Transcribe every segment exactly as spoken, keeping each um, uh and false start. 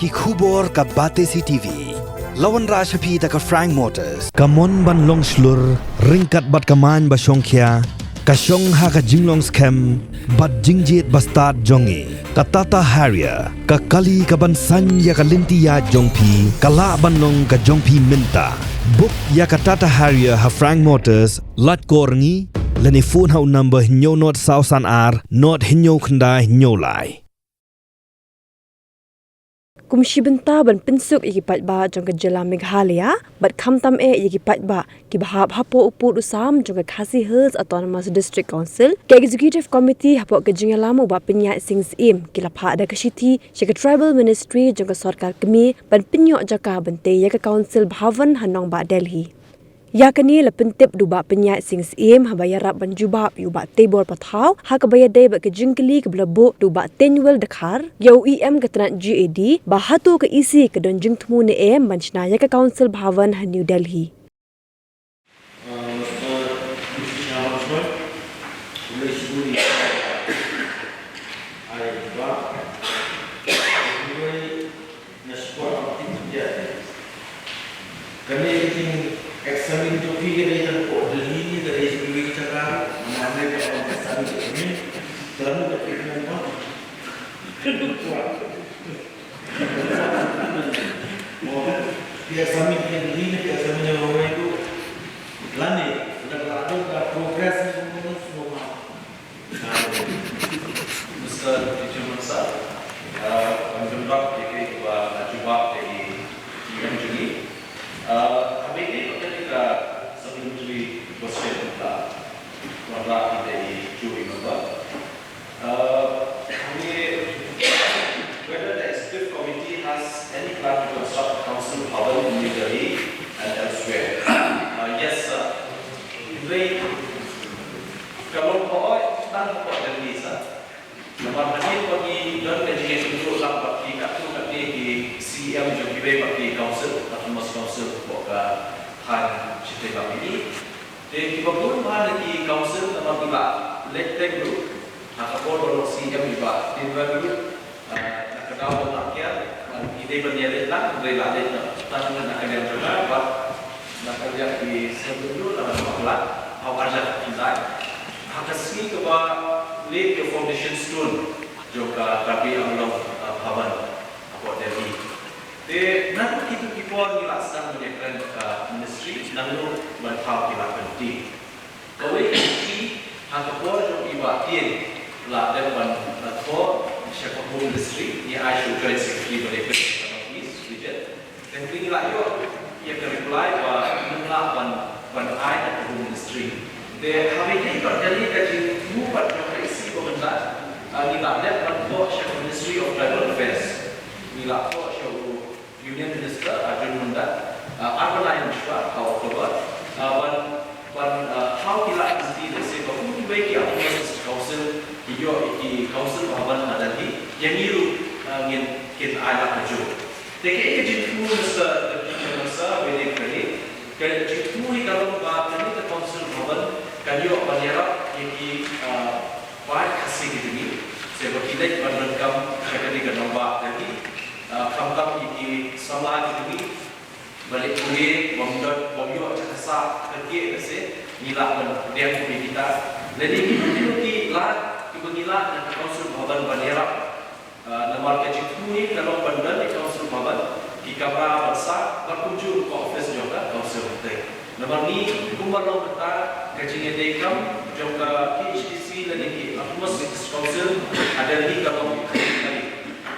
Ki khubor ka Batesi T V. La wanrah sha phi da ka Frank Motors. Ka mon ban long shlur, ryngkat bad ka main ba shongkhia, ka shong ha ka jinglong skhem bad jingjied ba stad jong ngi. Ka Tata Harrier, ka kali ka ban saiñ ïa ka lynti ïaid jong phi, ka lah ban long ka jong phi mynta. Book ïa ka Tata Harrier ha Frank Motors, lait call ngi, lane phone ha u number hynñiew nod saw san ar, nod hynñiew khyndai hynñiew lai. Kum shi bynta ban pynsuk ïa ki paidbah jong ka jylla Meghalaya, bad khamtam eh ïa ki paidbah kiba hap hapoh u pud u sam jong ka Khasi Hills Autonomous District Council, ka Executive Committee hapoh ka jingïalam u Bah Pynïaid Sing Syiem ki la phah da ka shithi sha ka Tribal Ministry jong ka sorkar kmie ban pynïoh jaka ban tei ïa ka Council Bhavan ha nongbah Delhi. Ïa kane la pyntip da u Bah Pynïaid Sing Syiem haba ïarap ban jubab ïa u Bah Teibor Pathaw ha kaba ïadei bad ka jingkylli kaba la buh da u Bah Teiñwell Dkhar ïa u E M ka tnat G A D, ba hato ka E C ka don jingthmu ne em ban shna ïa ka Council Bhavan ha New Delhi. Nga shu kwah ban tip ïa kane ka jingexamine jong phi ka dei tang hapoh Delhi ne ka dei sha kiwei ki jaka, namar nga ka ong examine, examine, ka la mut ka phi ka ong ba. Mo, phi examine ka Delhi ne phi examine ïa kawei tu. Lane, lada ka la don ka progress ne ka progress, mo, Mister Teacher Mansa, uh, ban jubab ïa ki ba, uh, jubab ïa ki, ïa ki jong ngi. Uh, ha kane ka supplementary question la wanrah ïa ki jong ngi, member. Uh, ha kane, whether the executive committee has any plan to construct a council bhavan in New Delhi and elsewhere. Uh, yes, sir. Hynrei ka long hooid tang hapoh Delhi, sir. Namar hadien ba ki don ka jingïasyllok lang bad ki katto katne ki C M jong kiwei pat ki council, autonomous council, hapoh ka thaiñ shatei bad kine. Te kiba bun bha na ki council namar ki la leit teng ruh ha ka por ba long C M i Bah Teiñwell ruh. Ah, na ka daw ba la kiar, ah, i dei ban ïaleit lang, hynrei la leit noh tang na ka liang jong nga bad na ka liang i Sir Bynriew la ban bakla ha u ar hajar khyndai. Ha ka sngi kaba leh ïa ka foundation stone jong ka Karbi Anglong, ah, Bhavan hapoh Delhi. Te naduh kito ki por ngi la sdang ban ïakren bad ka ministry naduh ban thaw ki la kyntiew. Kawei ka shithi ha ka por jong i Bah Tien la dep ban, uh, thoh sha ka Home Ministry, ngi ai sha u Joint Secretary ban ïakren bad ka North East Region. Te hynrei ngi la ïoh ïa ka reply ba ngim lah ban, ban ai na ka Home Ministry. Te haba ïadei bad kane ka jingthmu pat jong ka E C ba mynta, uh, ngi la dep ban thoh sha ka Ministry of Tribal Affairs. Ngi la thoh sha u Union Minister Arjun Munda, uh, Arbalin Mishra, ha October, uh, ban, ban, uh, thaw ki la lynti lehse ba kum kiwei ki autonomous council ki ïoh ïa ki council bhavan ha Delhi, ïa ngi ruh, uh, ngin kin ai la ka jong. Te kaei ka jingthmu Mister Deputy Chief Minister, wei ne kane, ka jingthmu hi ka long ba kane ka council bhavan kan ïoh ban ïarap ïa ki, uh, paid Khasi ki jong ngi, se ba ki leit ban donkam sha kane ka nongbah Delhi. Ah, khamtam ïa ki samla ki jong ngi ba leh pule, bym don, bym ïoh jaka sah kyrkieh lehse, ngi lah ban pdiang ïa kita. Lane kino kino ki lad kiba ngi lah na ka council bhavan ban ïarap. Ah, namar ka jingthmu hi ka long ban don ïa ka council bhavan, ki kamra ban sah bad kumjuh ka office jong ka council hangtei. Namar ngi kumba long mynta ka jingïadei kam jong ka K H A D C lane ki Autonomous District Council ha Delhi ka long.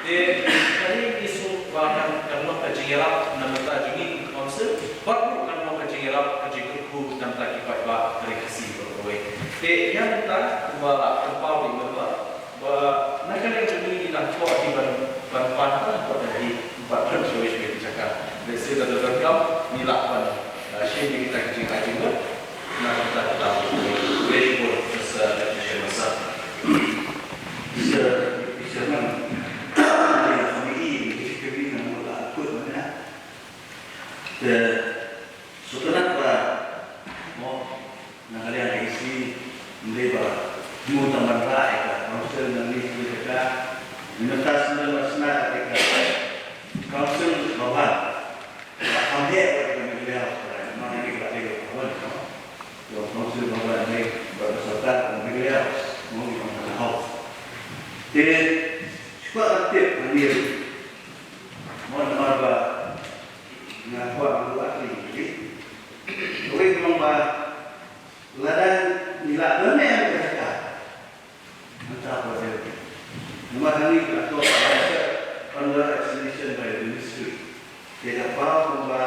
Te kane ngi sngewbha kan, kan long ka jingïarap na bynta jong ngi kum ka council, bad ruh kan long ka jingïarap, ka jingkyrkhu na bynta ki paidbah ka Ri Khasi baroh kawei. Te ïa mynta kumba la pynpaw da i member, ba na ka liang jong ngi ngi dang thoh hi ban, ban pan tang hapoh Delhi, ban pan shawei shawei ki jaka. Lehse lada donkam ngi lah ban, uh, shim ïa kita ki jingai jingmut na ka bynta kita. Khublei shibun Mister Deputy Chairman Sir. Mister Deputy Chairman, ïa kane ka committee ngi kit kawei na mut la kut mana. Te sngewtynnat ba mo na ka liang ka E C ym dei ba mu tang ban rah ïa ka council nangne sha ka jaka. Mynta sngewtynnat ba sna ïa ka Tip hangne ruh. Mo namar ba nga kwah ngan ïathuh ïa phi. Kawei ka long ba lada ngi la don ne em ka jaka, mynta ka dei. Namar hangne ka long under examination by the ministry. Te ka paw kumba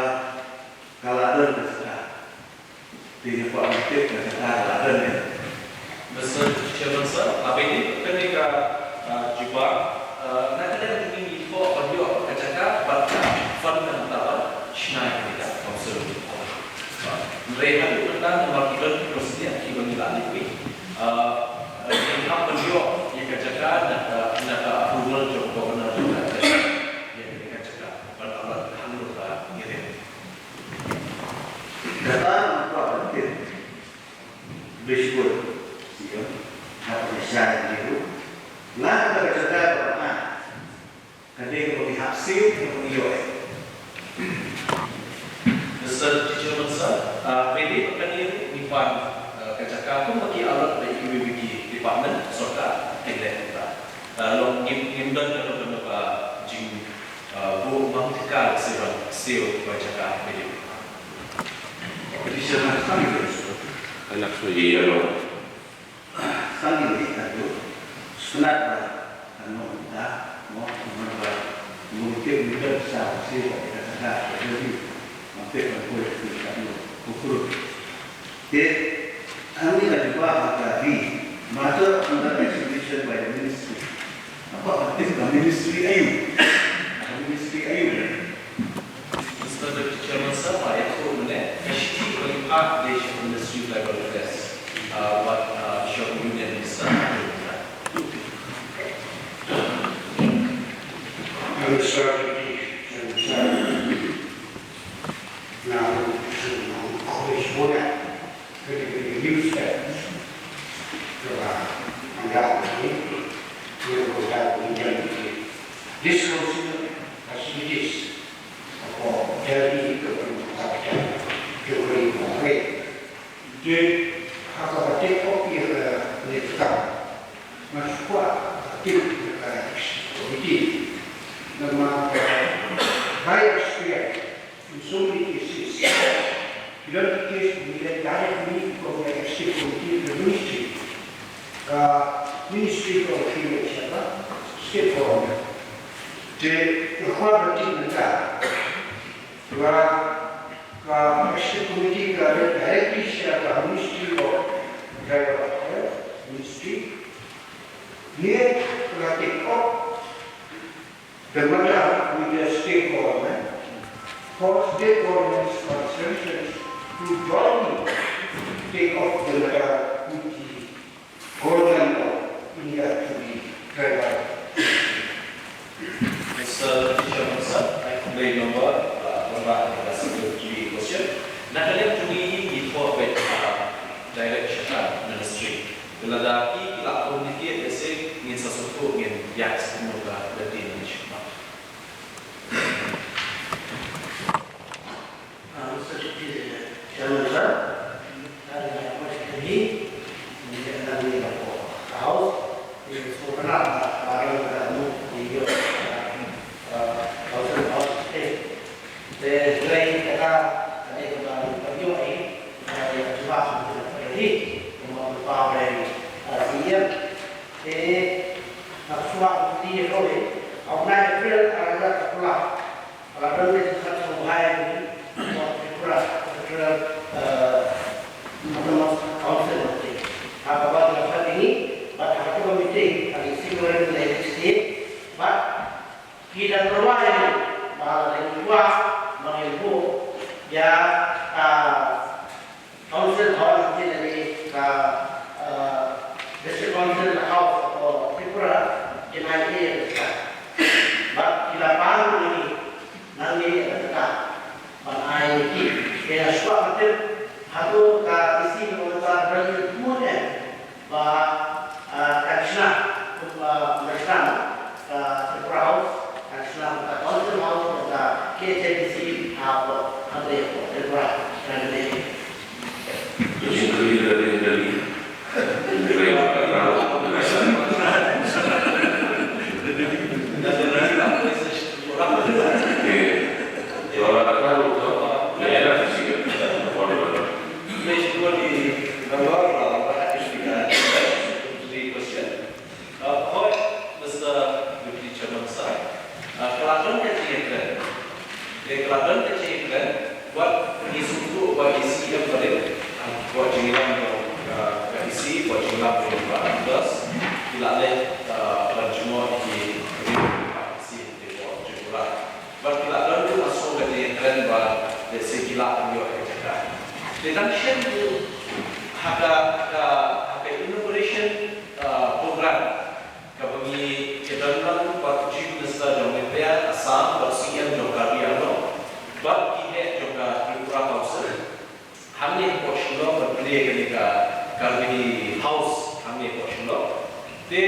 ka la don ka jaka. Te ngi kwah ban tip ka jaka ka la don ne. Mister Chairman Sir, haba ïadei bad kane ka, ah, jubab, ah, na ka liang jong ngi ngi kwah ban ïoh ka jaka bad ka fund kaba mynta ban shna ïa kane ka council. Hynrei haduh mynta namar ki don ki procedure kiba ngi la leit, ah, ngi hap ban ïoh ïa ka jaka na ka, na ka approval jong Governor jong ka, ïa kane ka jaka ban allot halor ka area. Kata nga kwah ban tip. Bishop, siem, hap ban shai ïa u. Nga kata ka jaka ka ban ai. Ka dei kaba ngi hap siew, kaba ngi ïoh. Mister Chairman Sir, ah, haba ïadei bad kane ruh ngi pan, ah, ka jaka kumba ki allot da kiwei kiwei ki department sorkar, ki leh kumta. Ah, long ngim, ngim don kano kano ka jing, ah, buh mangtika shuh ban siew ïa ka jaka haba ïadei. Petition na sang ïa. Anak sendiri ya lo. Sang ïa ka tu. Sunat ba kan long ta mo mo ba mo ke mi don sa siew ïa ka jaka haba ïadei. Mampet ban kuai ka tu. Ukur. Te, hangne la jubab ha ka ri, matter under examination by the ministry. Namar ba tip ka ministry aïu. Ka ministry aïu. Mister Deputy Chairman Sir, ma ïathuh mynne, ka shithi kaba ngi phah dei sha Ministry of Tribal Affairs, uh, bad, uh, sha Union Minister. Minister, Deputy Chairman Sir. Now, now, always wanna, very, very new steps. Kaba, anda, ini, ini, ini, ini, ini, this council facilities for Delhi, Government Capital, Delhi, Bombay. Te, ha kaba take off ïa ka, ïa ka, nga shu kwah tip ïa ka committee. Namar ba, by experience, in so many cases, ki don ki case ba ngi leit directly from the executive committee of the ministry. Ka ministry ka office sha ka state government. Te, nga kwah ban tip mynta, ba ka executive committee ka leit directly sha ka Ministry of Tribal Affairs, ministry. Ngi la take up the matter with the state government for state government's constitutions to jointly take up the matter with the Government of India to the tribal. Mister Chairman Sir, I khublei ïa u Member, uh, Member ka Secretary question. Na ka liang jong ngi ngi kwah ban, uh, direct sha ka Ministry. Lada ki, ki la communicate, lehse ngin sa sngewthuh ngin ïa sngewthuh ka lynti ngi shuh. Ah, Mister Deputy Chairman Sir, ah, ïa ka question hi, ïa ka nang ïa ka House, ïa ka sngewtynnat ba, ba ka move ïa ka, ah, Council House State. Te hynrei kata ka dei kaba ïoh hi, ah, ïa ka jubab ïa ka hi, kumba kumba ïa, ah, C E M. Te nga sngewbha ïa ka hi, ha u bnai April, ah, ka la don ka jingkhatduh sngewbha ïa ngi, Tripura Federal, eh, Autonomous Council, ha kaba la khot ïa ngi, bad ha kaba meeting, ha ki signatory state, bad ki da pynlong ïa ngi ba lada ngi kwah ban buh ïa ka Council Hall, hangne ha ka, eh, District Council House of Tripura, kin ai ïa ka. Bad ki la pan ïa ngi, nangne ïa ka, ban ai ïa ki. Te nga sngewbha ban tip, hato ka issue ka long ba ka dei bun eh. Ba, ah, kan shna, ah, kan shna, ah, Tripura House, kan shna, ah, Council House, ah, K H A D C, ah, Tripura, Tripura. Jadi, dari, dari, dari, dari, dari, dari, dari, dari, dari, dari, Te ka la don ka jingkren, wat ngi sngewthuh ba i C M barit, wat jingïalam jong ka D C, wat jingïalam jong ka Congress, ki la leh ban jngoh ïa ki ri ka D C te wat jingkhuslai. Wat ki la don ruh ha shuh ka jingkren ba te se ki la ïoh ka jaka. Te dang shen ruh ha ka ha ka ha ka inauguration program kaba ngi ïadon lang bad Chief Minister jong Meghalaya, Assam bad C M jong Karbi Anglong bad ki heh jong ka Tripura Council hangne hapoh Shillong ban plie kane ka Karbi House hangne hapoh Shillong. Te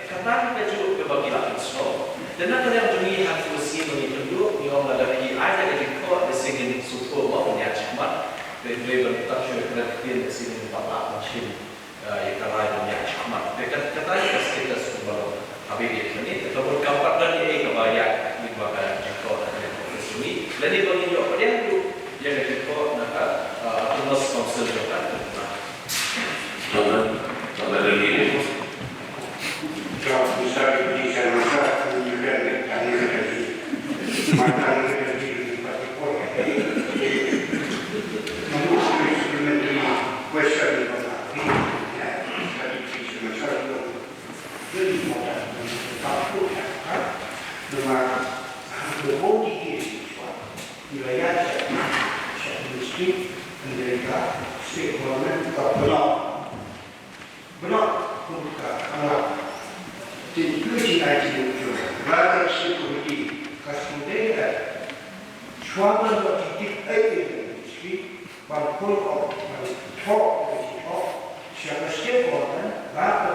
kata hi kajuh kaba ki la pynsngew. Te na ka liang jong ngi ha kane ka sien ba ngi pynduh ngi ong lada phi ai da ka jingkhoh lehse ngin sngewthuh ba un ïaid shakhmat. Te hynrei ban tang shu ïakren ktien lehse ngin pat lah ban shim ïa ka rai ban ïaid shakhmat. Te kata hi ka status kumba long ha ba ïeit mynne. Te ka mut kam pat don ei ei kaba ïaid lyngba ka jingkhoh na ka liang office jong ngi. Lane ba ngin ïoh pdiang ruh ïa ka jingkhoh na ka Autonomous Council jong ka Tripura. Bynta kumta ka la tin klu jin ai jin klu. Ba ka shi ku di ka sngewdei da. Shwa ban ba ki tip ai ai jin shi ban kul ko ban thok ko shi thok. Sha ka state government ba ka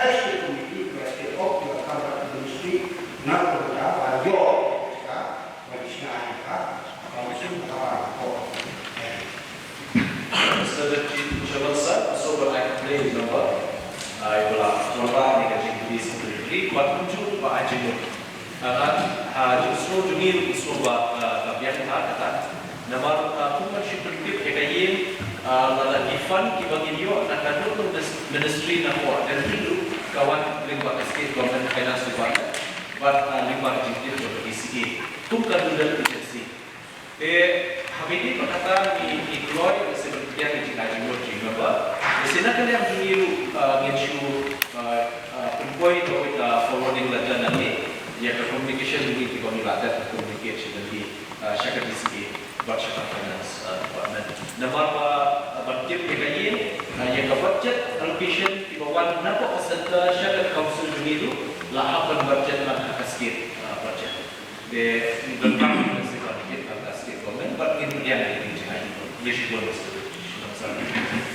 ai shi ku di ka state of ka ka ministry na ko da ba yo ka. Mister Deputy Chairman sir, also ban ai khublei ïa u member, ah, iba la wanrah ïa ka jingkylli supplementary, bad kumjuh ba ai jingmut. Ah, ha jingsngew jong ngi ruh ngi sngew ba, ah, ka biang bha kata. Namar, ah, kum ban shu pyntip ïa ka ïing, ah, lada ki fund kiba ngin ïoh na ka dei ka minis-, ministry na ka dei ka wan lyngba ka state government finance department. Bad, ah, lyngba ka jingtip jong ka D C A kum ka nodal agency. Te ha kane ka kata ngi, ngi kloi ngi sa pynpdiang ïa ka jingmut jong u member. Te sa na ka liang jong ngi ruh, ah, ngin shu, ah, ah, pynpoi ïa ka forwarding letter nangne ïa ka communication jong ngi kiba ngi la dep communicate sha ka, ah, sha ka D C A bad sha ka finance, ah, department. Namar ba, ah, ban tip ïa ka ïing, ah, ïa ka budget allocation kiba wan na ka centre sha ka council jong ngi ruh la hap ban budget lang ha ka state, ah, budget. Te ngi donkam ban sdang ïa ka state government bad ngin pdiang ïa ka jingïaid. Ngi shu bun sdang.